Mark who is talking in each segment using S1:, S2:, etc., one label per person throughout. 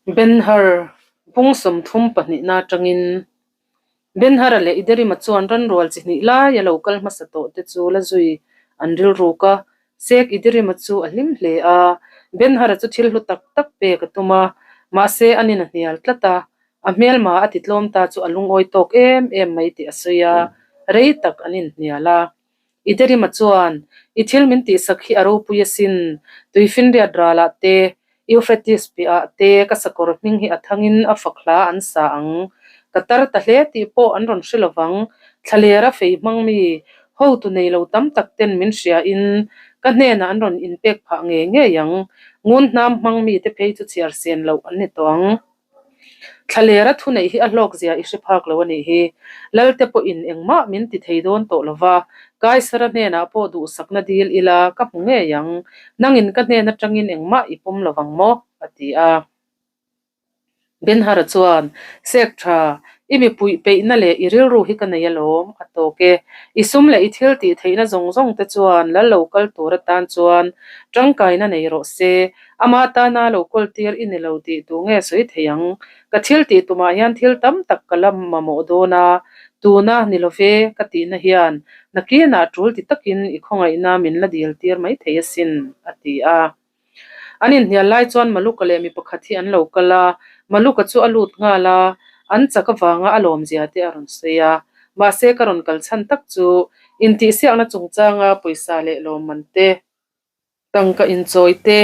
S1: Ben-Hur, bung 32 na atangin Ben-Hur-a leh Iderima chuan ranrual chi hnih lai a lo kal hmasa tawh te chu la zui an rilruk a. Sek Iderima chu a hlim hle a, Ben-Hur-a chu thil hlu tak tak pek a tum a, mahse anin a hnial tlat a, a hmelma a ti tlawm ta chu a lungawi tawk em em mai tih a sawi a, rei tak an inhnial a. Iderima chuan, I thil min tihsak hi a ropui asin, Tuifinriat ralah te, Euphrates piahah te ka sakawr hming hi a thangin a fak hla an sa ang. Ka tar ta hle tih pawh an rawn hre lovang. Thlalera fei hmang mi, hotu nei lo tam tak ten min hriain ka hnenah an rawn inpek phah ngei ngei ang. Ngun hnam hmang mite phei chu chhiar sen loh an ni tawh ang. Thlalera thuneih hi a hlawk zia i hre phak lo a nih hi. Lalte pawhin engmah min ti thei dawn tawh lo va, Kaisara hnenah pawh duhsakna dil ila ka hmu ngei ang. Nangin ka hnen atangin engmah i pawm lo vang maw? a ti a. Ben-Hara chuan, Sek tha, i mipuih peihna leh i rilru hi ka nei alawm, a tawk e. I sum leh i thil tih theihna zawng zawng te chuan lal lo kal tur atan chuan tangkaina nei rawh se, Ama tana lo kawl tir i ni lo tih tu nge sawi thei ang? Ka thil tih tumah hian thil tam tak ka la mamawh dawn a, tuna ni lo ve ka tihna hian nakinah tul ti takin i khawngaihna min la dil tir mai thei asin, a ti a. An inhnial lai chuan Maluka leh mi pakhat hi an lo kal a, Maluka chu a lut nghal a, an chak avanga a lawmzia te a rawn sawi a. Mahse ka rawn kal chhan tak chu intihsiakna chungchanga pawisa leh lawmman te, Tangka inchawi te,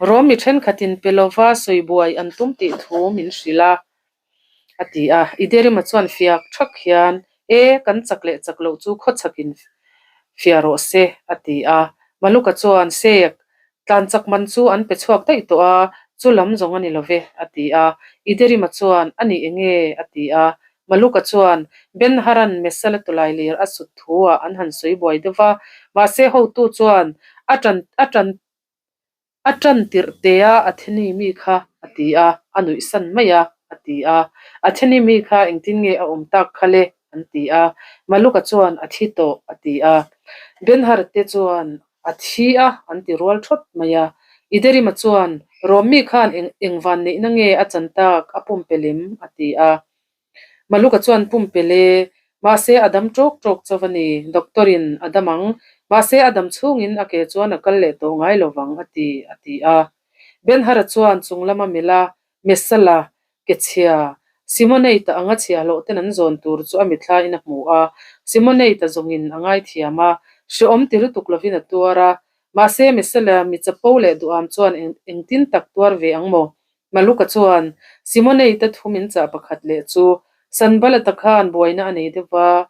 S1: Rom mi thenkhatin pe lova sawi buai an tum tih thu min hrilh a, a ti a. Iderima chuan fiak thak hian, E, kan chak leh chak loh chu khawchhakin fiah rawh se, a ti a. Maluka chuan, Sek, tlan chak man chu an pe chhuak daih tawh a, chu lam zawng a ni lo ve, a ti a. Iderima chuan, A nih eng nge? a ti a. Maluka chuan Ben Haran Mesala tawlailir a sut thu-ah an han sawi buai deuh va, mahse hotu chuan a ṭan a ṭan a ṭan tirh tea Atheni mi kha a ti a, a nuihsan mai a, a ti a. Atheni mi kha engtin nge a awm tak kha le? an ti a. Maluka chuan a thi tawh a ti a. Ben Har-te chuan A thi a, an ti rual thawt mai a. Iderima chuan, Rawmmi khan eng eng van neihna nge a chan tak, a pumpelh em? a ti a. Maluka chuan pumpelh e, mahse a dam tawk tawk chauh a ni, doctor in a dam ang, mahse a dam chhungin a ke chuan a kal leh tawh ngai lo vang a ti, a ti a. Benhara chuan chung lama milh a, Mesala, ke chhia, Simoneita anga chhia hlawh ten an zawn tur chu a mithlain a hmu a, Simoneita zawngin a ngaithiam a, hrehawm ti lutuk lovin a tuar a, mahse Mesala mi chapo leh duham chuan engtin tak tuar ve ang maw? Maluka chuan Simoneita thu min chah pakhat leh chu Sanbalata khan buaina a nei deuh va,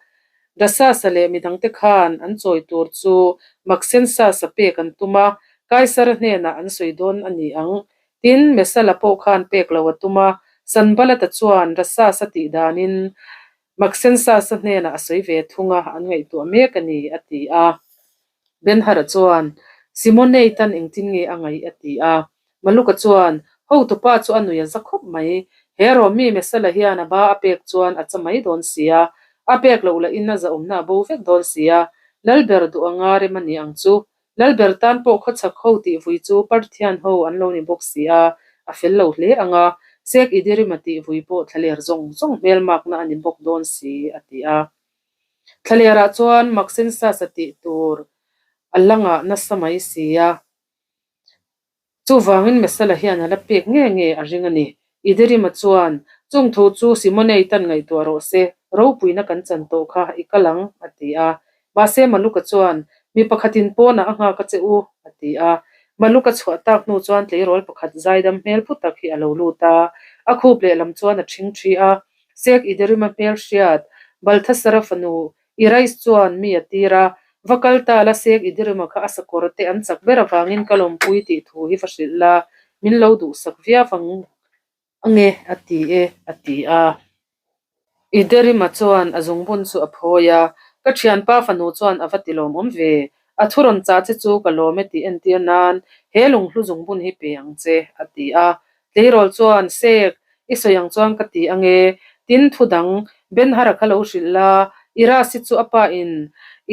S1: Rasasa leh midangte khan an chawi tur chu Maksensasa pek an tum a, Kaisara hnenah an sawi dawn a ni ang Tin, Mesala pawh khan pek lo a tum a, Sanbalata chuan Rasasa tih danin Maksensasa hnenah a sawi ve thung a, an ngaihtuah mek a ni, a ti a. Ben-Hara chuan, Simonei tan engtin nge a ngaih? a ti a. Maluka chuan, Hotupa chu a nui a za khawp mai. He Romi Mesala hian a ba a pek chuan a cha mai dawn si a, a pek loh lahin a zahawmna a bo vek dawn si a, Lalber duh anga rem a ni ang chu. Lalber tan pawh khawchhak ho tih vui chu Parthian ho an lo ni bawk si a, a fel lo hle ang a, Sek Idirima tih vui pawh thlaler zawng zawng hmelmakna a ni bawk dawn si, a ti a. Thlalerah chuan Maksensasa tih tur a la ngah nasa mai si a. Chuvangin Mesala hian a la pek nge nge a ring a ni. Iderima chuan, Chung thu chu Simonei tan ngaihtuah rawh se, ropuina kan chan tawh kha i kal ang, a ti a. Mahse Maluka chuan, Mi pakhatin pawnah a nghak a che u, a ti a. Maluka chhuah tak hnu chuan tleirawl pakhat zaidam hmel pu tak hi a lo lut a, a khup lehlam chuan a ṭhing ṭhi a. Sek Iderima hmel hriat, Balthasara fanu I rice chuan mi a tir a, va kal ta la sek i dirima kha a sakawr te an chak ber avangin ka lawmpui tih thu hi va hrilh la, min lo duhsak viau ang ange a ti e a ti a. I derima chuan a zungbun chu a phawi a, ka thianpa fanu chuan a va ti lawmawm ve, a thu rawn chah che chu ka lawm e tih entir nan he lunghlu zungbun hi pe ang che a ti a. Tleirawl chuan, Sek, i sawi ang chuan ka ti ange, tin thu dang Ben-Hara kha lo hrilh la, i Rasi chu a pa in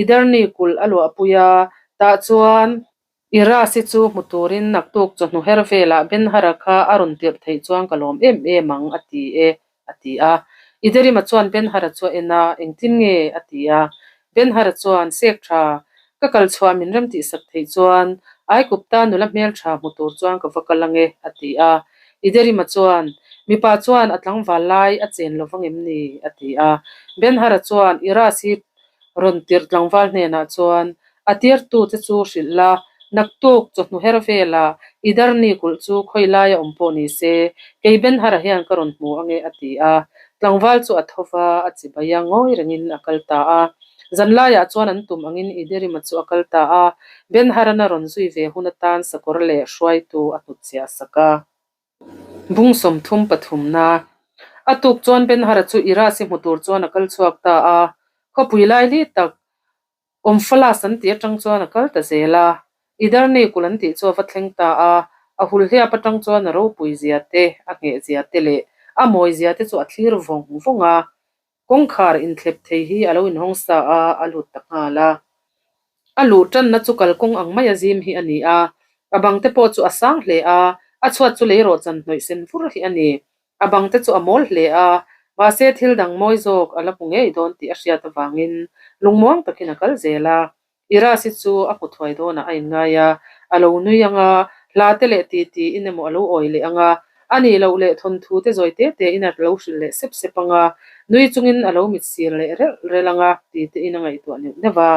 S1: Idarni kulh a luahpui a, tah chuan. Irasi chu hmu turin naktuk chawhnu her velah Benhara kha a rawn tirh theih chuan ka lawm em em ang, a ti e, a ti a. Iderima chuan Benhara chu a en a, Engtin nge? a ti a. Benhara chuan, Sek tha, ka kal chhuah min rem tihsak theih chuan Aikupta nula hmeltha hmu tur chuan ka va kal ang e, a ti a. Iderima chuan, Mipa chuan a tlangval lai a chen lo vang em ni? a ti a. Benhara chuan, Irasi rawn tirh tlangval hnenah chuan, A tirtu che chu hrilh la, naktuk chawhnu her velah i darni kulh chu khawi laia awm pawh ni se, kei Benhara hian ka rawn hmu ange a ti a. Tlangval chu a tho va, a chibai a, ngawi rengin a kal ta a. Zanlaiah chuan an tum angin Iderima chu a kal ta a, Benharan a rawn zui ve hun atan sakawr leh hruaitu a hnutchhiah sak a. Bung 30 pathumna A tuk chuan Benhara chu Irasi hmu tur chuan a kal chhuak ta a, khawpui laili tak Awmfalas an tih atang chuan a kal ta zel a, Idarni kulh an tih chu a va thleng ta a, a hulhliap atang chuan a ropui zia te, a ngheh zia te leh a mawi zia te chu a thlir vawng vawng a. Kawngkhar inthlep thei hi a lo inhawng sa a, a lut ta nghal a. A luh tanna chu kalkawng ang mai a zim hi a ni a, a bang te pawh chu a sang hle a, a chhuat chu leirawh chan hnawih sen vur hi a ni. A bang te chu a mawl hle a, mahse thil dang mawi zawk a la hmu ngei dawn tih a hriat avangin lungmuang takin a kal zel a. Irasi chu a hmu thuai dawnah a inngai a, a lo nui ang a, hla te leh ti tiin emaw a lo awi leh ang a, a nih loh leh thawnthu te zawi te tein a lo hrilh leh sep sep ang a, nui chungin a lo mit sir leh relh relh ang a ti tein a ngaihtuah neuh neuh a.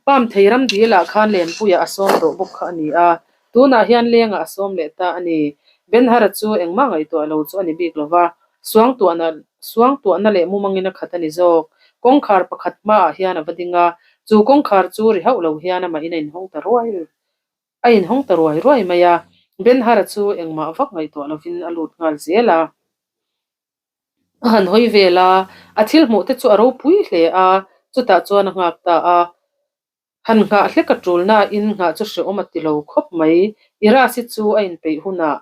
S1: Palm thei ram dilah khan Lenpuiah a sawm tawh bawk kha a ni a, tunah hian lengah a sawm leh ta a ni. Benhara chu engmah ngaihtuah lo chu a ni bik lo va, suangtuahna suangtuahna leh mumangin a khat a ni zawk. Kawngkhar pakhat hmaah hian a va ding a, chu kawngkhar chu ri hauh lo hian amahin a inhawng ta ruai a inhawng ta ruai ruai mai a. Benhara chu engmah vak ngaihtuah lovin a lut nghal zel a. A han hawi vel a, a thil hmuh te chu a ropui hle a, chutah chuan a nghak ta a. Han nghah hlek a tul nain nghah chu hrehawm a ti lo khawp mai. Irasi chu a inpeih hunah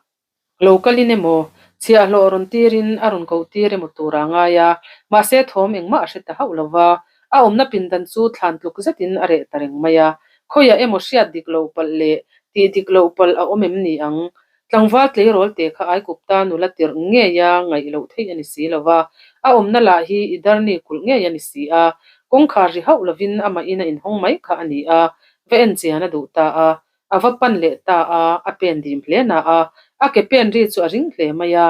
S1: lo kalin emaw, chhiahhlawh rawn tirin a rawn koh tir emaw tur a ngai a, mahse thawm engmah a hre ta hauh lo va. A awmna pindan chu thlan tluk zetin a reh ta reng mai a, khawiah emaw hriat dik loh palh leh tih dik loh palh a awm em ni ang? Tlangval tleirawl te kha Aikupta nula tirh ngeia ngaih loh theih a ni si lo va, a awmna lah hi i darni kulh ngei a ni si a, kawngkhar ri hauh lovin amahin a inhawng mai kha a ni a, va en chian a duh ta a, a va pan leh ta a, a pen dim hle na a, a ke pen ri chu a ring hle mai a,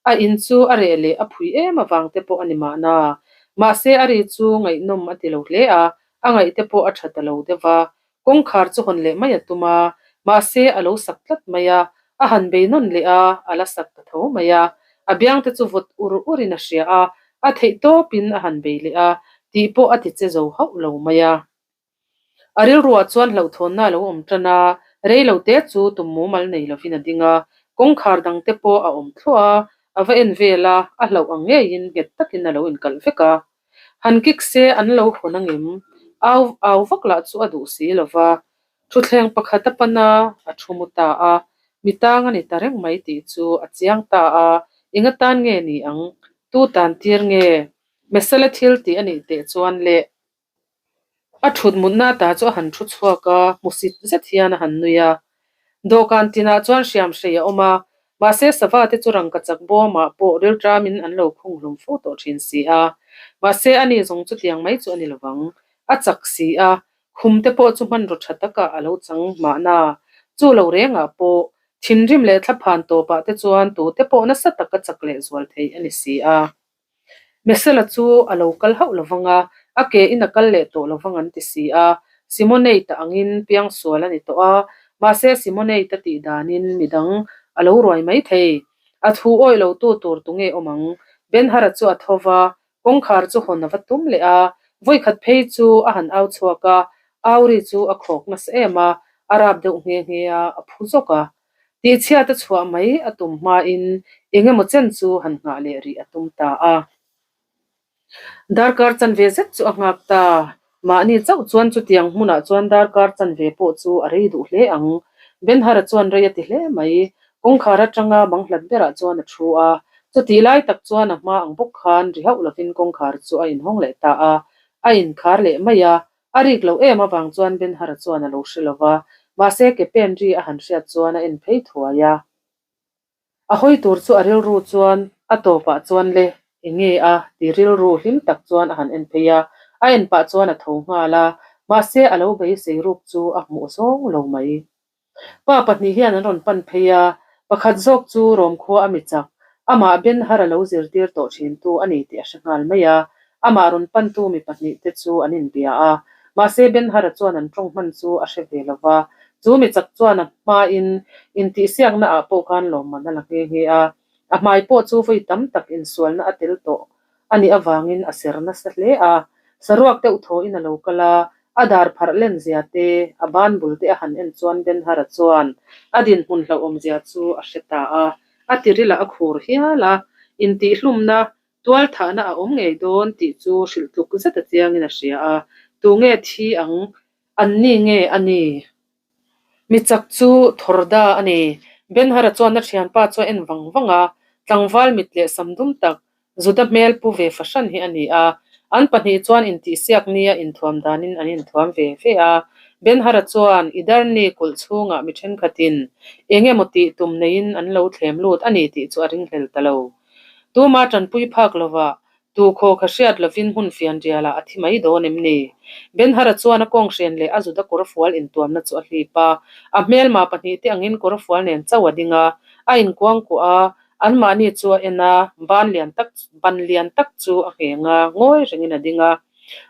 S1: a in chu a reh leh a phui em avang te pawh a ni mahna, mahse a ri chu ngaihnawm a ti lo hle a, a ngaih te pawh a tha ta lo deuh va, Kawngkhar chu hawn leh mai a tum a, mahse a lo sak tlat mai a, a han bei nawn leh a, a la sak ta tho mai a. A biang te chu vawt ur ur in a hria a, a theih tawp in a han bei leh a, tih pawh a ti che zo hauh lo mai a. A rilruah chuan hlauhthawnna a lo awm tan a, rei lo te chu tum mumal nei lovin a ding a, kawngkhar dang te pawh a awm thluah a, a va en vel a, a hlauh ang ngeiin nghet takin a lo inkalh vek a. Han kik se an lo hawn angem? Au au vak lah chu a duh si lo va. Thutthleng pakhat a pan a, a thu mu ta a. Mi tang a ni ta reng mai tih chu a chiang ta a, eng atan nge ni ang? Tu tan tir nge? Mesala thil tih a nih teh chuan le. A thut mutna ata chu a han thu chhuak a, hmusit zet hian a han nui a. Dawhkan tinah chuan hriam hrei a awm a, mahse sava te chu rangka chak bawmah pawh rilṭamin an lo khung hlum fo tawh ṭhin si a. Mahse ani zawng chutiang mai chu a ni lovang. A chak si a, khum te pawh chu hmanraw ṭha takah a lo chang mahna. Chu lo rengah pawh thinrim leh thlaphan tawpah te chuan tute pawh nasa taka chak leh zual thei a ni si a. Mesela chu a lo kal hauh lo vang a, a ke in a kal leh tawh lo vang an ti si a. Simonate angin piangsual a ni tawh a, mahse Simonate a tih danin midang a lo ruai mai thei. A thu awih lo tu tur tunge awm ang? Benhara chu a tho va, kawngkhar chu hawn a va tum leh a, vawikhat phei chu a han au chhuak a, Auri chu a khawk nasa em a, a rap deuh nghe nghe a, a phu zawk a. Tihchhiat a chhuah mai a tum hmain eng emaw chen chu han nghah leh rih a tum ta a. Darkar chanve zet chu a nghak ta. Mahni chauh chuan chutiang hmunah chuan darkar chanve pawh chu a rei duh hle ang. Benhara chuan rei a ti hle mai. Kawngkhar atanga bang hlat berah chuan a thu a. Chutih lai tak chuan a hma ang bawk khan ri hauh lovin kawngkhar chu a inhawng leh ta a. A inkhar leh mai a. A rik loh em avang chuan Benhara chuan a lo hre lo va. Mahse ke pen ri a han hriat chuan a en phei thuai a. A hawi tur chu a rilru chuan a tawpah chuan le enge a ti rilru hlim tak chuan a han en phei a, a en pah chuan a tho nghal a, mahse a lo beisei ruk chu a hmuh zawng lo mai. Pa pahnih hian an rawn pan phei a, pakhat zawk chu Rawmkhua a mi chak, amah Ben Hur a lo zirtir tawh thintu a ni tih a hre nghal mai a, amah rawn pantu mi pahnih te chu an inbia a, mahse Ben Hur-a chuan an tawng hman chu a hre ve lo va, chu mi chak chuan a hmain intihsiakna ah pawh khan lawmman a la nghe nghe a, a hmai pawh chu vawi tam tak insualna a tel tawh a nih avangin a ser nasa hle a, saruak deuh thawhin a lo kal a, a dar pharh len zia te, a ban bul te a han en chuan Ben Hur-a chuan a dinhmun hlauhawm zia chu a hre ta a, a tirilah a khur hial a, intihhlumna tual thahna a awm ngei dawn tih chu hrilh tluk zet a chiangin a hria a, tunge thi ang an ni nge a ni? Mi chak chu Thorda a ni. Ben-Hur-a chuan a thianpa chu a en vang vang a, tlangval mit leh sam dum tak, Juda hmel pu ve fahran hi a ni a. An pahnih chuan intihsiak nia inthuam danin an inthuam ve ve a. Ben-Hur-a chuan Idarni kulh chhungah mi thenkhatin eng emaw tih tum neiin an lo thlem lut a ni tih chu a ringhlel ta lo. Tuma tanpui phak lovah Tu khaw kha hriat lovin hmun fian rialah a thi mai dawn em ni? Ben-Hur-a chuan a kawnghren leh a Juda kawrfual intuamna chu a hlip a. A hmelma pahnihte angin kawrfual nen chauh a ding a, a inkuangkuah a, anmahni chu a en a, ban lian tak ban lian tak chu a ngheng a, ngawi rengin a ding a.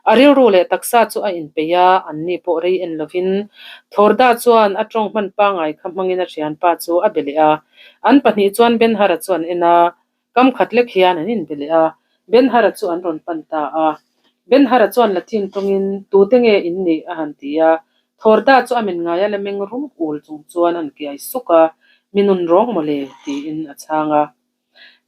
S1: A rilru leh taksa chu a inpeih a, anni pawh rei en lovin Thorda chuan a tawng hman pangai kha hmangin a thianpa chu a be leh a. An pahnih chuan Ben-Hur-a chu an en a, Kam khat lek hian an inbe leh a, Ben-Hur-a chu an rawn pan ta a. Ben-Hur-a chuan Latin tawngin, Tute nge in nih? a han ti a. Thorda chu a men ngaia la meng rum ul chung chuan an kiai suk a, Mi nun rawng maw le? tiin a chhang a.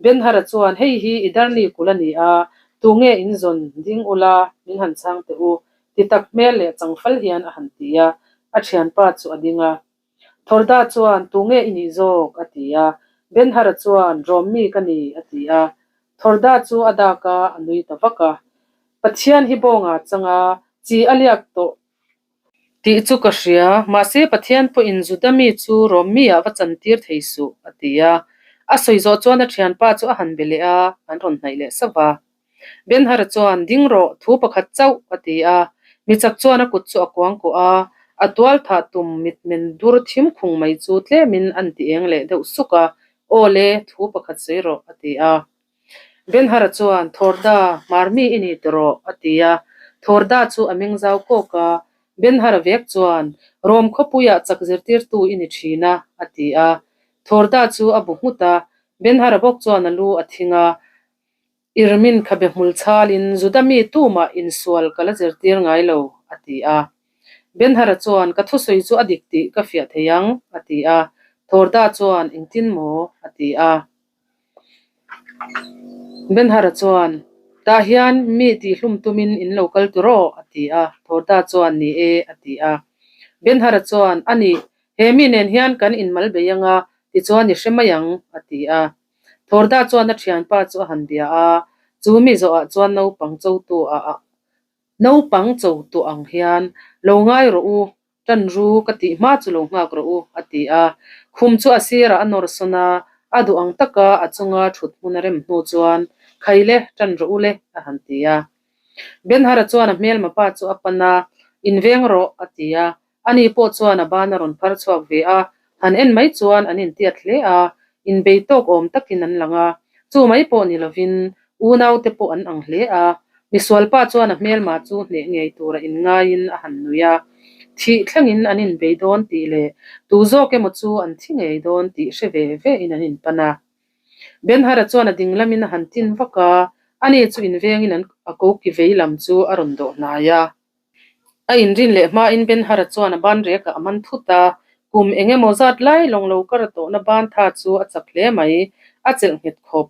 S1: Ben-Hur-a chuan, Hei hi i darni kul a ni a, tu nge in zawn ding ula min han chhang teh u, ti tak hmel leh changfal hian a han ti a, a thianpa chu a ding a. Thorda chuan, Tunge i nih zawk? a ti a. Ben-Hur-a chuan, Rawmmi ka ni, a ti a. Thorda chu a dak a, a nui ta vak a. Pathian hi bawnga changa chi a liak tawh tih chu ka hria, mahse Pathian pawhin Juda mi chu Rawmmi-ah va chantir thei suh, a ti a. A sawi zawh chuan a thianpa chu a han be leh a, an rawn hnaih leh sauh va. Ben-Hur chuan, Ding rawh, thu pakhat chauh, a ti a. Michak chuan a kut chu a kuangkuah a, a tual thah tum mitmen dur thim khung mai chu tlemin an ti eng leh deuh suk a, Aw le, thu pakhat sawi rawh, a ti a. Ben-Hur chuan, Thorda, hmarmi i ni tawh, a ti a. Thorda chu a meng zau kawk a. Ben-Hur vek chuan, Rom khawpuiah chak zirtirtu i ni thin a, a ti a. Thorda chu a bu nghut a. Ben-Hur bawk chuan a lu a thing a. Irmin khabe hmul chhalin Juda mi tumah insual ka la zirtir ngai lo, a ti a. Ben-Hur-a chuan, Ka thusawi chu a dik tih ka fiah thei ang, a ti a. Thorda chuan, Engtin maw? a ti a. Ben-Hur-a chuan, Tah hian mi tihhlum tumin in lo kal tur aw, a ti a. Thorda chuan, Ni e, a ti a. Ben-Hur-a chuan, A nih, he mi nen hian kan inmal bei anga, tichuan i hre mai ang, a ti a. Thorda chuan a thianpa chu a han bia a, chu mi zawhah chuan naupang chotu a a naupang chotu ang hian, Lo ngai rawh u, tan ru ka tih hma chu lo nghak rawh u, a ti a. Khum chu a sirah a nawr sawn a, a duh ang taka a chunga thut hmun a rem hnu chuan, Khai le, tan rawh u le, a han ti a. Ben-Hur-a chuan a hmelma pa chu a pan a, Inveng rawh, a ti a. Ani pawh chuan a ban a rawn phar chhuak ve a, han en mai chuan an intiat hle a, inbei tawk awm takin an lang a, chu mai pawh ni lovin unaute pawh an ang hle a. Misualpa chuan a hmelma chu hneh ngei tura inngaiin a han nui a, thih thlengin an inbei dawn tih leh tu zawk emaw chu an thi ngei dawn tih hre ve ve in an inpan a. Ben-Hur-a chuan a ding lamin a han tin vak a, ani chu invengin an a koki vei lam chu a rawn dawh hnai a. A inrin leh hmain Ben-Hur-a chuan a ban rekah a man thut a, kum eng emaw zat lai lawng lo kar a tawhna ban tha chu a chak hle mai, a chelh nghet khawp.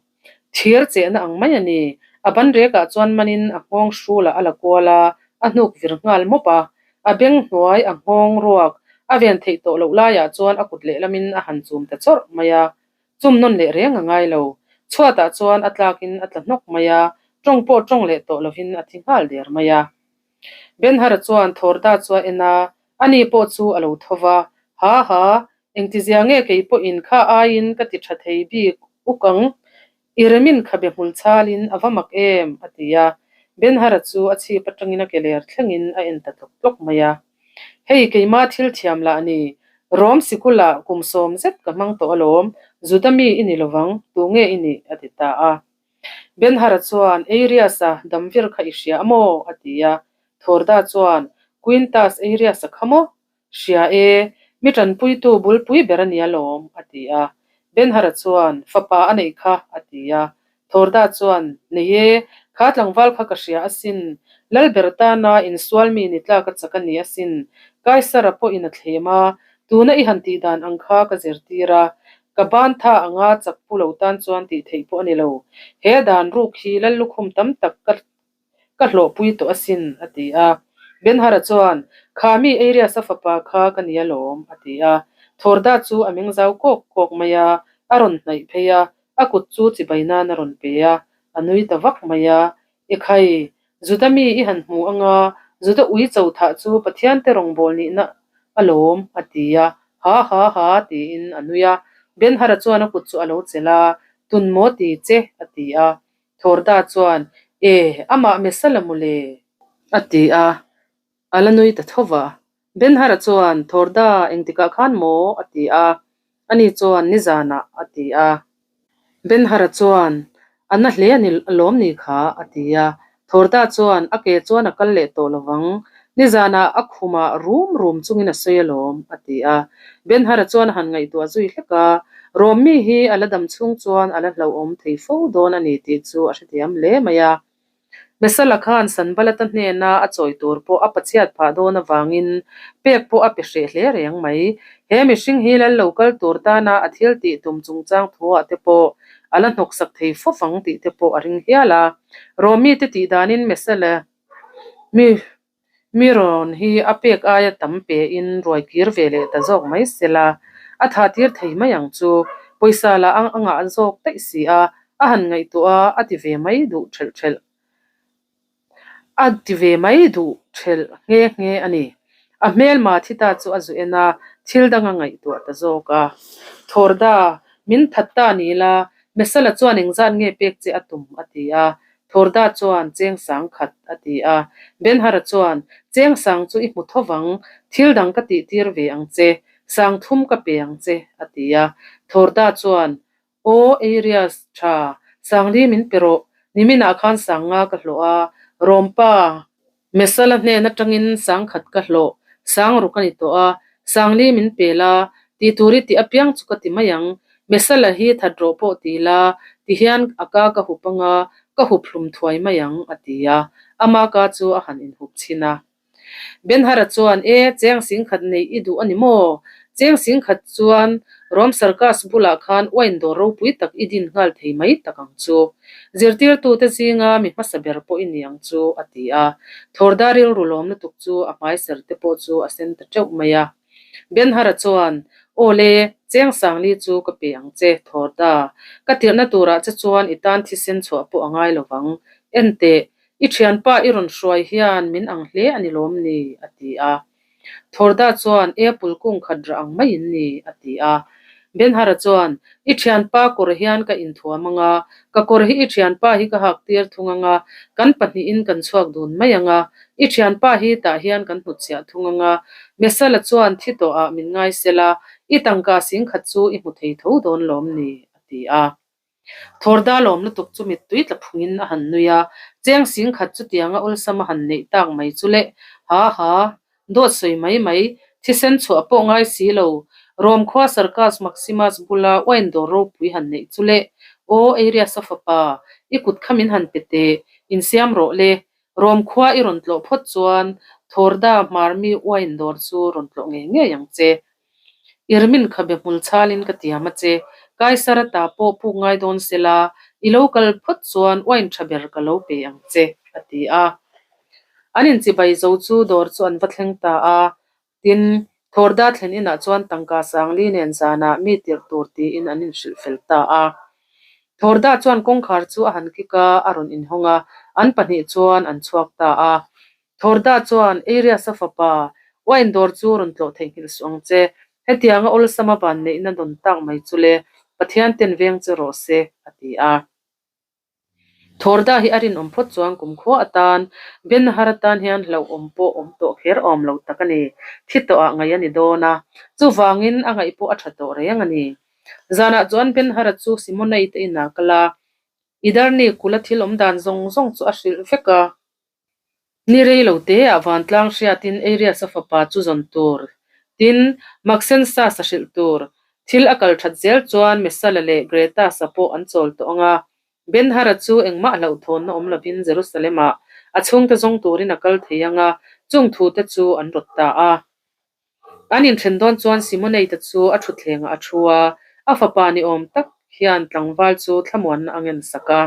S1: Thir chehna ang mai a ni. A ban rekah chuan manin a nghawng hrulah a la kual a, a hnuk vir nghal mawp a. A beng hnuai a nghawng ruak a ven theih tawh loh laiah chuan a kut lehlamin a han chum ta chawrh mai a. Chum nawn leh reng a ngai lo. Chhuatah chuan a tlakin a tla hnawk mai a, tawng pawh tawng leh tawh lovin a thi nghal der mai a. Ben-Hur-a chuan Thorda chu a en a, ani pawh chu a lo tho va. Ha ha, engtizia nge kei pawhin kha aiin ka ti tha thei bik uk ang? I remin khabe hmul chhalin a va mak em? a ti a. Ben-Hara chu a chhip atangin a ke ler thlengin a en ta tlawk tlawk mai a. Hei keima thil thiam lah a ni. Rom sikulah kum sawm zet ka hmang tawh alawm, Juda mi i ni lovang, tu nge i nih? a ti ta a. Ben-Hara chuan, Arias-a damvir kha i hria a maw? a ti a. Thorda chuan, Quintus Arias-a kha maw? Hria e, mi tanpuitu bulpui ber a ni alawm, a ti a. Ben-Hara chuan, Fapa a neih kha, a ti a. Thorda chuan, Nei e, kha tlangval kha ka hria asin. Lalber tana insual mi ni tlak a chak a ni asin. Kaisara pawhin a thlem a, tuna i han tih dan ang kha ka zirtir a. Ka ban tha anga chak pu lo tan chuan tih theih pawh a ni lo. He dan ruk hi lal lukhum tam tak ka Ka hlawhpui tawh asin, a ti a. Ben-Hara chuan, Kha mi Arias-a fapa kha ka ni alawm, a ti a. Thorda chu a meng zau kawk kawk mai a, a rawn hnaih phei a, a kut chu chibai nan a rawn pe a, a nui ta vak mai a. Ekhai, Juda mi i han hmu anga, Juda ui cho thah chu Pathiante rawngbâwl nihna alawm, a ti a. Ha ha ha, tiin a nui a. Ben-Hara chuan a kut chu a lo chelh a, Tun maw ti che, a ti a. Thorda chuan, E, amah Mesala mawle? A ti a, a la nui ta tho va. Ben-Hara chuan, Thorda, engtikah khan maw? a ti a. Ani chuan, Nizanah, a ti a. Ben-Hara chuan, A na hle a ni lawm ni kha? a ti a. Thorda chuan, A ke chuan a kal leh tawh lo vang. Nizanah a khumah rum rum chungin a sawi alawm, a ti a. Ben-Hara chuan a han ngaihtuah zui hlek a, Rawmmi hi a la dam chhung chuan a la hlauhawm thei fo dawn a ni tih chu a hrethiam hle mai a. Mesala khan Sanbalata hnena a chawi tur pawh a pachhiat phah dawn avangin pek pawh a pe hreh hle reng mai. He mihring hi lal lo kal tur tana a thil tih tum chungchang thuah te pawh a la hnawksak thei fo fang tih te pawh a ring hial a. Rawmmi te tih danin Mesala mi Mi rawn hi a pek aia tam pein ruai kir ve leh ta zawk mai sela, a tha tir thei mai ang chu. Pawisa lah a ngah zawk daih si a, a han ngaihtuah a, a ti ve mai duh thelh thelh. A ti ve mai duh thelh nghe nghe a ni. A hmelma thi ta chu a zu en a, thil dang a ngaihtuah ta zawk a. Thawrda, min that ta ni la, Mesala chuan engzat nge pek che a tum? a ti a. Thorda chuan, Cheng sang khat, a ti a. Ben-Hara chuan, Cheng sang chu i hmu tho vang, thil dang ka tihtir ve ang che, sang thum ka pe ang che, a ti a. Thorda chuan, Aw, Arias, tha, sangli min pe rawh, niminah khan sang nga ka hlawh a, Rawmpa, Mesala hnen atangin sangkhat ka hlawh, sangruk a ni tawh a, sangli min pe la, tih tur i tih apiang chu ka ti mai ang. Mesala hi that rawh pawh ti la, ti hian a ka ka hup anga, ka hup hlum thuai mai ang, a ti a. Ama ka chu a han inhup chhin a. Ben-Hara chuan, E, cheng singkhat neih i duh a ni maw? Cheng singkhat chuan Rom Circus bulah khan uain dawr ropui tak i din nghal thei mai tak ang chu. Zirtirtute zinga mi hmasa ber pawh i ni ang chu, a ti a. Thawrda rilru lawm lutuk chu a hmaiser te pawh chu a sen ta teuh mai a. Ben-Hara chuan, Aw le, cheng sangli chu ka pe ang che, Thawrda. Ka tirhna turah che chuan i tan thisen chhuah pawh a ngai lo vang. Enteh, i thianpa i rawn hruai hian min ang hle a ni lawm ni? a ti a. Thawrda chuan, Apple kung khat rah ang mai in ni, a ti a. Ben-Hara chuan, I thianpa kawr hian ka inthuam ang a, ka kawr hi i thianpa hi ka hak tir thung ang a, kan pahnihin kan chhuak dun mai ang a, i thianpa hi tah hian kan hnutchhiah thung ang a. Mesala chuan thi tawhah min ngai sela, i tangka singkhat chu i hmu thei tho dawn lawm ni, a ti a. Thawrda lawm lutuk chu mittui tla phungin a han nui a, cheng sing khat chutianga awlsam a han neih tak mai chu leh, ha ha, dawt sawi mai mai, thisen chhuah pawh ngai si lo, Rom khua Circus Maximus bula wine dawr ropui han neih chu leh, aw Arius-a fapa, i kut kha min han pe teh, insiam rawh le, Rom khua i rawn tlawh phawt chuan Thawrda hmarmi wine dawr chu rawn tlawh ngei ngei ang che. Irmin khabe hmul chhalin ka tiam a che. Kaisara ta pawh puk ngai dawn se la, i lo kal phawt chuan wine tha ber ka lo pe ang che, a ti a. An inchibai zo chu dawr chu an va thleng ta a. Tin, Thawrda thlen inah chuan tangka sangli nen zanah mi tirh tur tiin an inhrilh fel ta a. Thawrda chuan kawngkhar chu a han kik a, a rawn inhawng a, an pahnih chuan an chhuak ta a. Thawrda chuan, Arias-a fapa, wine dawr chu rawn tlawh theihnghilh suh ang che. Hetianga awlsama vanneihna dawn tak mai chu le, Pathian ten veng che rawh se, a ti a. Thawrda hi a rinawm phawt chuan kumkhua atan Ben-Hur atan hian hlauhawm pawh awm tawh kher awm lo tak a ni. Thi tawhah ngaih a ni dawn a, chuvangin a ngaih pawh a tha tawh reng a ni. Zanah chuan Ben-Hur-a chu Simonai te inah a kal a, Idarni kula thil awm dan zawng zawng chu a hrilh vek a. Ni rei lo teah vantlang hriatin Arias-a fapa chu zawn tur, tin, Maxensas-a hrilh tur. Thil a kal that zel chuan Messala leh Gretas-a pawh an chawl tawh ang a. Ben-Hara chu engmah hlauhthawnna awm lovin Jerusalem-ah a chhungte zawng turin a kal thei ang a, chung thute chu an rawt ta a. An inthen dawn chuan Simoneite chu a thutthlengah a thu a, a fapa ni awm tak hian tlangval chu thlamuanna a ngensak a.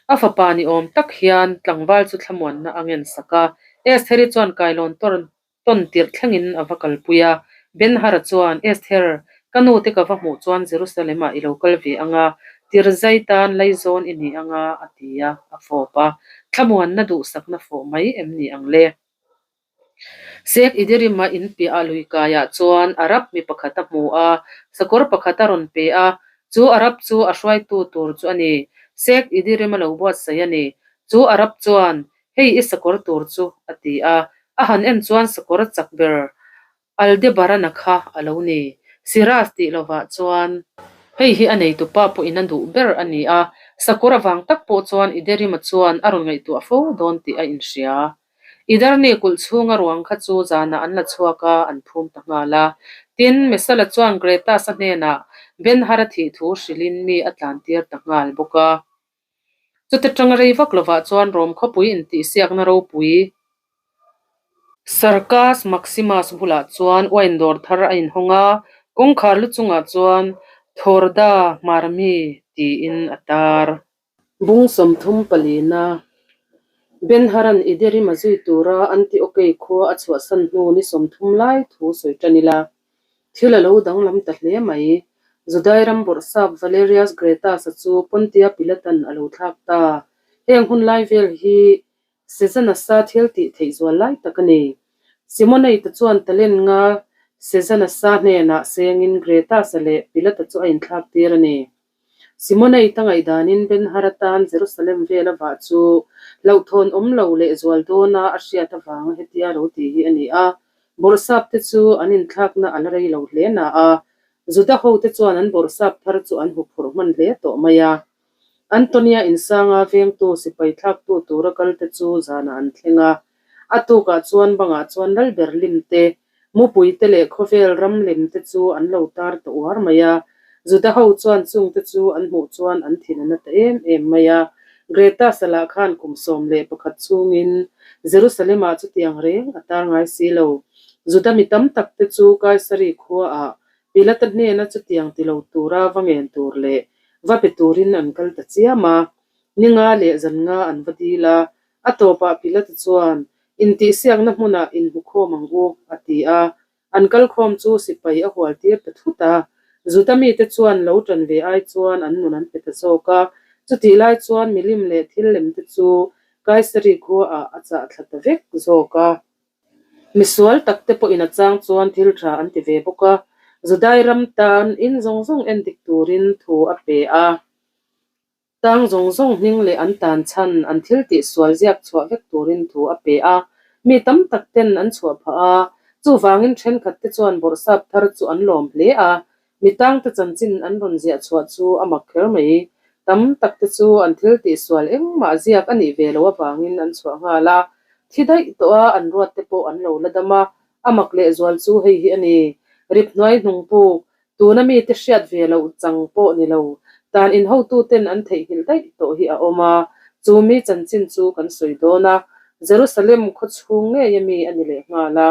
S1: A fapa ni awm tak hian tlangval chu thlamuanna a ngensak a, Estheri chuan kailawn tawn tirh thlengin a va kalpui a. Ben-Hara chuan, Esther, ka nute ka va hmuh chuan Jerusalem-ah i lo kal ve ang a, Tirzai tan laizawn i ni ang a, a ti a, a fawp a. Thlamuanna duhsakna fawh mai em ni ang le? Sek Idirima in piah lui kaiah chuan Arab mi pakhat a hmu a, sakawr pakhat a rawn pe a, chu Arab chu a hruaitu tur chu a ni. Sek Idirima lo buatsaih a ni. Chu Arab chuan, Hei i sakawr tur chu, a ti a. A han en chuan sakawr chak ber Aldebaran-a kha a lo ni. Siraj tih lovah chuan hei hi a neitupa pawhin a duh ber a ni a, sakawr avang tak pawh chuan Iderima chuan a rawn ngaihtuah fo dawn tih a inhria. Idarni kulh chhunga ruang kha chu zanah an la chhuak a, an phum ta nghal a. Tin, Messala chuan Gretas-a hnenah Ben-Hara thih thu hrilhin mi a tlantir ta nghal bawk a. Chute tanga rei vak lovah chuan Rom khawpui intihsiakna ropui Circus Maximus bulah chuan wine dawr thar a inhawng a, kawngkhar lu chungah chuan Thawrda Hmarmi tiin a tar. Bung 34 Ben-Haran Idirim a zui tura Antiokei khua a chhuahsan hnu ni 30 lai thu sawi tan ila. Thil a lo danglam ta hle mai. Judai ram bawrhsap Valerius Gratus-a chu Pontia Pilatan a lo thlak ta. Heng hun lai vel hi Sejanus-a thil tih theih zual lai tak a ni. Simoneite chuan talent nga Sejanus-a hnenah sengin Gratus-a leh Pilata chu a inthlak tir a ni. Simoneite ngaihdanin Ben-Hur atan Jerusalem vel a vah chu hlauhthawn awm lo leh zual dawna a hriat avanga hetia lo ti hi a ni a. Bawrhsapte chu an inthlakna a la rei lo hle na a, Juda hote chuan an bawrhsap thar chu an huphurh hman hle tawh mai a. Antonia insanga vengtu sipai thlaktu tura kalte chu zanah an thleng a. A tukah chuan bangah chuan Lalber limte, mupuite leh khawvel ram lemte chu an lo tar ta uar mai a. Juda ho chuan chungte chu an hmuh chuan an thin a na ta em em mai a. Greta salah khan kum 11 chhungin Jerusalem-ah chutiang reng a tar ngai si lo. Juda mi tam takte chu Kaisari khuaah Pilata hnena chutiang ti lo tura va ngen tur leh va pe turin an kal ta chiam a. Ni nga leh zan nga an va dil a, a tawpah Pilata chuan, Intihsiakna hmunah inhmukhawm ang u, a ti a. An kalkhawm chu sipai a hual tir ta thut a. Juda mite chuan lo tan ve ai chuan an nun an pe ta zawk a. Chutih lai chuan milim leh thil lem te chu Kaisari khuaah a chah thla ta vek zawk a. Misual tak te pawhin a chang chuan thil tha an ti ve bawk a, Judai ram tan in zawng zawng en dik turin thu a pe a. Tang zawng zawng hming leh an tan chhan an thil tih sual ziak chhuah vek turin thu a pe a, mi tam tak ten an chhuah phah a, chuvangin thenkhat te chuan bawrhsap thar chu an lawm hle a, Mi tangte chanchin an rawn ziah chhuah chu a mak kher mai. Tam tak te chu an thil tihsual engmah ziak a nih ve loh avangin an chhuah nghal a, thi daih tawh a an ruat te pawh an lo la dam a, a mak lehzual chu hei hi a ni. Rip hnuai hnung puk, tuna mite hriat ve loh chang pawh ni lo, tan inhotuten an theihnghilh daih tawh hi a awm a, chu mi chanchin chu kan sawi dawn a, Jerusalem khaw chhung ngei ami a ni lehnghal a.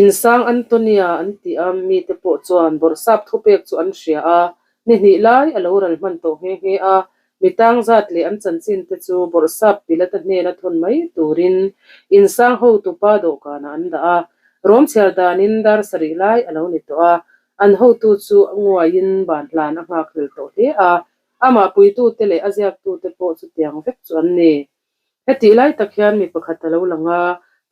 S1: Insang Antonia an tih a mite pawh chuan bawrhsap thupek chu an hria a, ni hnih lai a lo ral hman tawh nghe nghe a, mi tang zat leh an chanchin te chu bawrhsap Pilata hnena thawn mai turin Insang hotupa dawhkanah an dah a. Rom chhiar danin dar sarih lai a lo ni tawh a, an hotu chu a nguaiin ban hlan a nghak hlel tawh hle a, amah puitute leh a ziaktute pawh chutiang vek chu an ni. Hetih lai tak hian mi pakhat a lo lang a,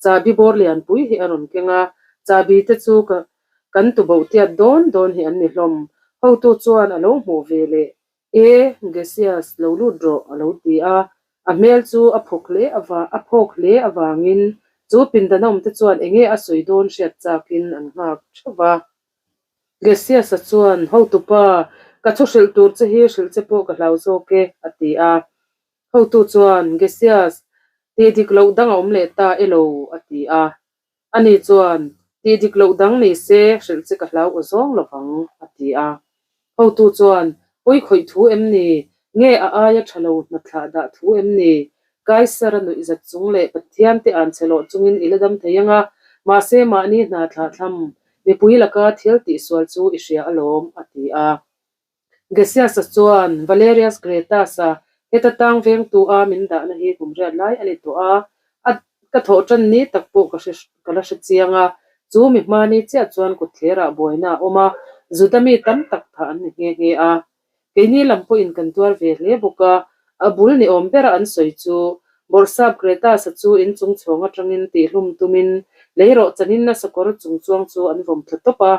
S1: chahbi bawr lianpui hi a rawn keng a, chahbi te chu ka Kan tuboh tiat dawn dawn hi an ni hlawm. Hotu chuan a lo hmuh ve leh, E, Gesias, lo lut rawh, a lo ti a. A hmel chu a phawk hle a phawk hle avangin chu pindan awmte chuan enge a sawi dawn hriat chakin an nghak theuh va. Gesias-a chuan, Hotupa, ka thu hrilh tur che hi hrilh che pawh ka hlau zawk e, a ti a. Hotu chuan, Gesias, tih dik loh dang a awm leh ta elo, a ti a. Ani chuan, Tih dik loh dang ni se, hrilh che ka hlau aw zawng lo vang, a ti a. Hotu chuan, Pawi khawih thu em ni? Nge a aia tha lo hna thlah dah thu em ni? Kaisara nuih zat chung leh Pathian te an che lawh chungin i la dam thei ang a, mahse mahni hna thlah thlam, mipui laka thil tihsual chu i hria alawm, a ti a. Gesias-a chuan Valerius Gratus-a heta tang vengtu a min dahna hi kum riat lai a ni tawh a, a ka thawh tan ni tak pawh ka hre ka la hre chiang a, chu mi hmani chiah chuan kawtthlerah buaina a awm a, Juda mi tam tak thah an ni nghe nghe a. Keini lam pawhin kan tuar ve hle bawk a, a bul ni awm bera an sawi chu Bawrhsap Gratus-a chu inchung chhawng atangin tihhlum tumin leirawh chanin a sakawr chung chuang chu an vawm thla tawp a,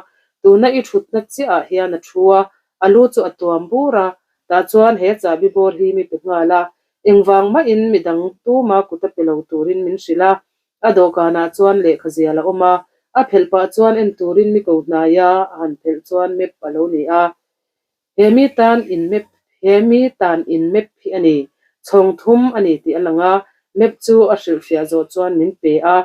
S1: Tuna i thutna chiah ah hian a thu a, a lu chu a tuam bur a, tah chuan he chahbi bawr hi mi pe nghal a, engvang mahin midang tuma kut a pe lo turin min hrilh a, a dawhkanah chuan lehkha zial a awm a, a phelh pah chuan en turin mi ko hnai a, a han phelh chuan map a lo ni a. He mi tan in map he mi tan in map hi a ni, chhawng thum a ni tih a lang a, map chu a hrilhfiah zawh chuan min pe a,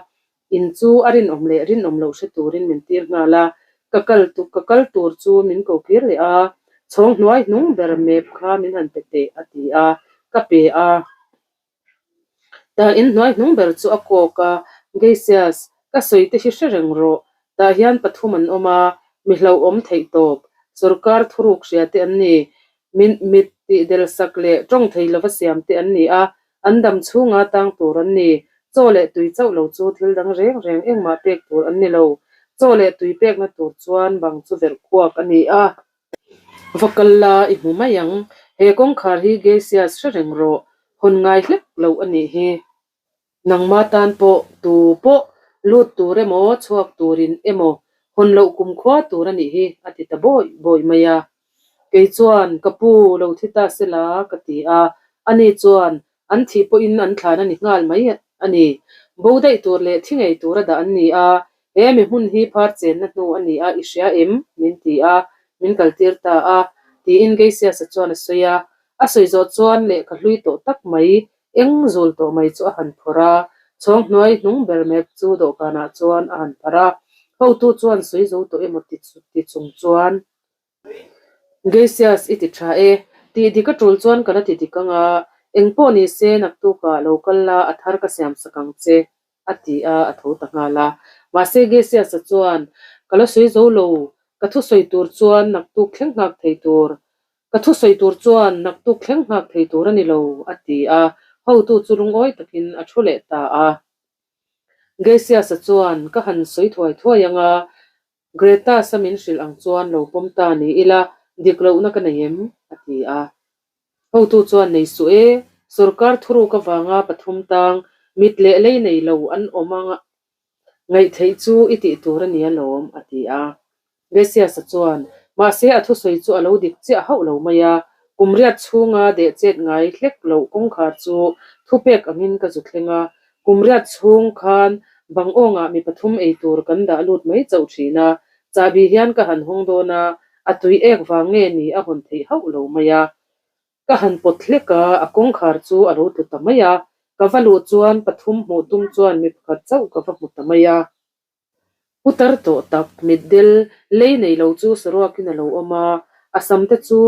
S1: In chu a rinawm leh rinawm loh hre turin min tir nghal a, ka kal ka kal tur chu min ko kir leh a, chhawng hnuai hnung ber map kha min han pe teh a ti a, ka pe a. Tah in hnuai hnung ber chu a kawk a, Gesias, ka sawi te hi hre reng rawh, tah hian pathum an awm a, mi hlauhawm theih tawp, sorkar thuruk hria te an ni, Min mit tih del sak leh tawng thei lova siam te an ni a, an dam chhunga tang tur an ni. Chaw leh tui chauh lo chu thil dang reng reng engmah pek tur an ni lo. Chaw leh tui pekna tur chuan bang chu verh kuak a ni a. Va kal la i hmu mai ang. He kawngkhar hi Gesias hre reng rawh. Hawn ngai hlek loh a nih hi. Nangma tan pawh tu pawh lut tur emaw chhuak turin emaw hawn loh kumkhua tur a nih hi a ti ta bawih bawih mai a. Kei chuan ka pu lo thi ta se la ka ti a, ani chuan an thih pawhin an thlan a ni nghal mai a ni. Bo daih tur leh thi ngei tur a dah an ni a, he mi hmun hi phar chenna hnu a ni a i hria em? min ti a, min kaltir ta a, tiin Geisiasa chuan a sawi a. A sawi zawh chuan lehkha hlui tawh tak mai Eng zul tawh mai chu a han phawrh a, chhawng hnuai hnung ber mek chu dawhkanah chuan a han pharh a, hotu chuan sawi zo tawh emaw ti ti chung chuan, Gesias i ti tha e, tih dik a tul chuan ka la ti dik ang a, eng pawh ni se naktukah lo kal la a thar ka siam sak ang che, a ti a, a tho ta nghal a. Mahse Gesias-a chuan, Ka la sawi zo lo, ka thusawi tur chuan naktuk thleng nghak thei tur Ka thusawi tur chuan naktuk thleng nghak thei tur a ni lo, a ti a, hotu chu lungawi takin a thu leh ta a. Gesias-a chuan, Ka han sawi thuai thuai ang a, Gratus-a min hrilh ang chuan lo pawm ta ni ila, dik lohna ka nei em? a ti a. Hotu chuan, Nei suh e, sorkar thuruk avanga pathum tang, mit leh lei nei lo an awm ang a, Ngaihtheih chu i tih tur a ni alawm, a ti a. Gesias-a chuan, Mahse, a thusawi chu a lo dik chiah hauh lo mai a, kum riat chhunga deh chet ngai hlek loh kawngkhar chu thupek angin ka zu thleng a, kum riat chhung khan bang awngah mi pathum ei tur kan dah lut mai chauh thin a, chahbi hian ka han hawng dawn a, a tui ek vang nge ni a hawn theih hauh lo mai a. Ka han pawt hlek a, a kawngkhar chu a lo tlu ta mai a, ka va luh chuan pathum hmuh tum chuan mi pakhat chauh ka va hmu ta mai a. Putar tawh tak mitdel lei nei lo chu saruakin a lo awm a, a sam te chu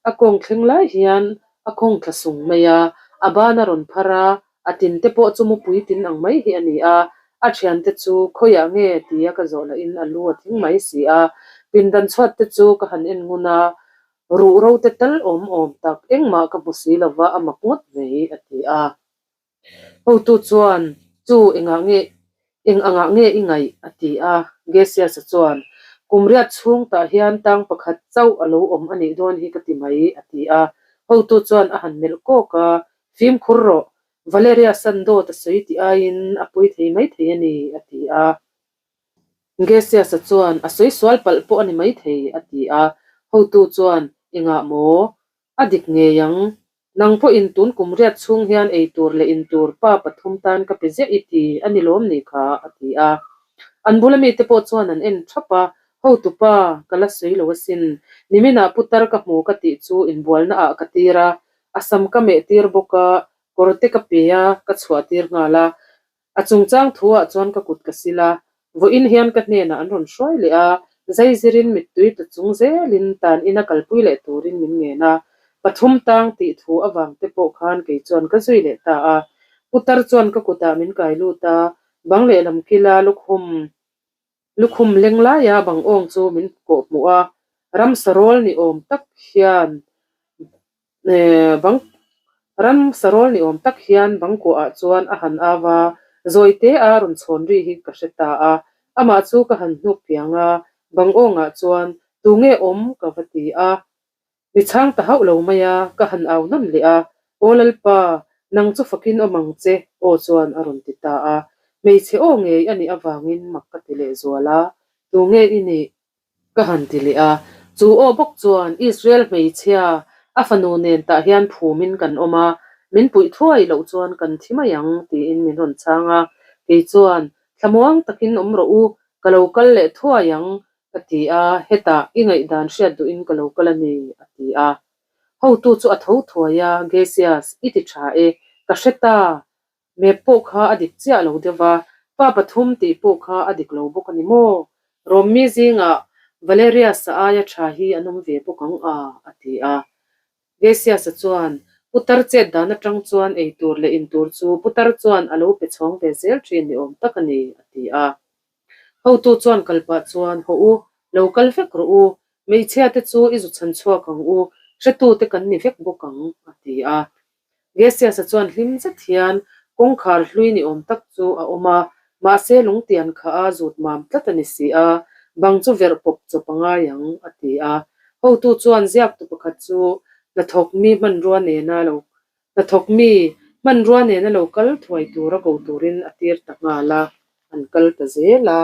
S1: a kawng thleng lai hian a khawng thla sung mai a, a ban a rawn phar a, a tin te pawh chu mupui tin ang mai hi a ni a, a thiante chu khawiah nge tia ka zawh lahin a lu a thing mai si a, pindan chhuat te chu ka han en ngun a, Ruh ro te tal awm awm tak engmah ka hmu si lova a mak ngawt mai, a ti a. Hotu chuan, Chu engah nge, eng angah nge i ngaih? a ti a. Gesias-a chuan, Kum riat chhung tah hian tang pakhat chauh a lo awm a nih dawn hi ka ti mai, a ti a. Hotu chuan a han melh kawk a, Fimkhur rawh, Valeria san dawt a sawi tih aiin a pui thei maithei a ni, a ti a. Gesias-a chuan, A sawi sual palh pawh a ni maithei, a ti a. Hotu chuan, Engah maw? A dik ngei ang. Nang pawhin tun kum riat chhung hian ei tur leh in tur pa pathum tan ka pe ziah i ti a ni lawm ni kha? a ti a. An bula mite pawh chuan an en thap a, Hotupa, ka la sawi lo asin. Niminah putar ka hmu ka tih chu inbualna ah ka tir a, a sam ka meh tir bawk a, kawr te ka pe a, ka chhuah tir nghal a. A chungchang thu ah chuan ka kut ka sil a, vawiin hian ka hnenah an rawn hruai leh a, zaizirin mittui ta chung zelin tan ina kalpui leh turin min ngen a, pathum tang tih thu avang te pawh khan kei chuan ka zui leh ta a. Putar chuan ka kutah min kai lut a, bang lehlam kila lukhum Lukhum leng laia bang awng chu min kawh hmuh a, ramsa rawl ni awm tak hian bang ramsa rawl ni awm tak hian bang kuahah chuan a han au a, zawite a rawn chhawn ri hi ka hre ta a, amah chu ka han hnuk piang a, bang awngah chuan tunge awm ka va ti a. Mi chhang ta hauh lo mai a, ka han au nawn leh a, Aw Lalpa, nang chu fakin awm ang che, aw chuan a rawn ti ta a. Hmeichhe aw ngei a nih avangin mak ka ti leh zual a, Tunge i nih? Ka han ti leh a. Chu aw bawk chuan Israel hmeichhia a fanu nen tah hian phumin kan awm a, min puih thuai loh chuan kan thi mai ang, tiin min rawn chhang a. Kei chuan, Thlamuang takin awm rawh u, ka lo kal leh thuai ang, Ka ti a, hetah i ngaihdan hriat duhin ka lo kal a ni, a ti a. Hotu chu a tho thuai a, Gesias, i ti tha e, ka hre ta, map pawh kha a dik chiah lo deuh va, pa pathum tih pawh kha a dik lo bawk a ni maw? Rawmmi zingah Valerius-a aia tha hi an awm ve bawk ang a, a ti a. Gesias-a chuan, Putar chet dan atang chuan ei tur leh in tur chu putar chuan a lo pe chhawng ve zel thin ni awm tak a ni, a ti a. Hotu chuan kal pah chuan, Hawh u, lo kal vek rawh u, hmeichhia te chu i zu chhan chhuak ang u, hretu te kan ni vek bawk ang, a ti a. Gesias-a chuan hlim zet hian kawngkhar hlui ni awm tak chu a awm a, mahse lungtian kha a zut mam tlat a ni si a, bang chu verh pawp chawp a ngai ang, a ti a. Hotu chuan ziaktu pakhat chu hnathawk mi hmanrua nena lo Hnathawk mi, hmanrua nena lo kal thuai tura ko turin a tir ta nghal a, an kal ta zel a.